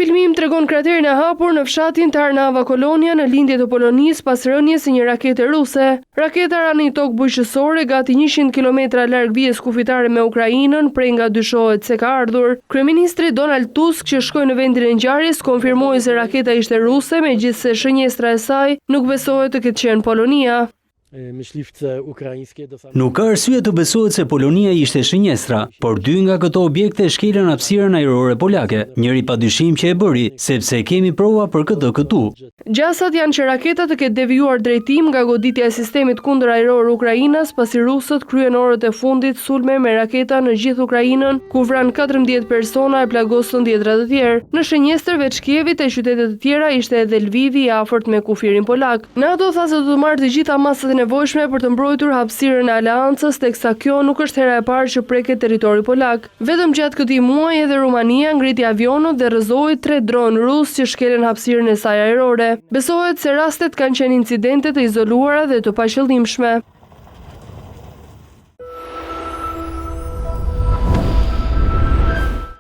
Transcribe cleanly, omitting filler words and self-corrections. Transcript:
filmim tregon kraterin e hapur në fshatin Tarnawa Kolonia në lindje të Polonisë pas rënies së një rakete ruse. Raketa ra në një tokë bujqësore gati 100 kilometra larg vijës kufitare me Ukrainën, prej nga dyshohet se ka ardhur. Kryeministri Donald Tusk që shkoi në vendin e ngjarjes konfirmoi se raketa ishte ruse, megjithëse shënjestra e saj nuk besohet të ketë qenë Polonia. Nuk ka arsye të besohet se Polonia ishte shënjestra, por dy nga këto objekte shkelën hapësirën ajrore polake, njëri padyshim që e bëri, sepse kemi prova për këtë këtu. Gjasat janë që raketa të ketë devijuar drejtim nga goditja e sistemit kundërajror ukrainas pasi rusët kryen orët e fundit sulme me raketa në gjithë Ukrainën, ku vranë 14 persona e plagosën dhjetra të tjerë. Në shënjestër veç Kievit e qytete të tjera ishte edhe Lvivi i afërt me kufirin polak. NATO tha se do të marrë të gjitha masat e nevojshme për të mbrojtur hapësirën e aleancës, teksa kjo nuk është hera e parë që preket territori polak. Vetëm gjatë këtij muaji edhe Rumania ngriti avionët dhe rrëzoi tre dronë rusë që shkelën hapësirën e saj ajrore. Besohet se rastet kanë qenë incidente të izoluara dhe të paqëllimshme.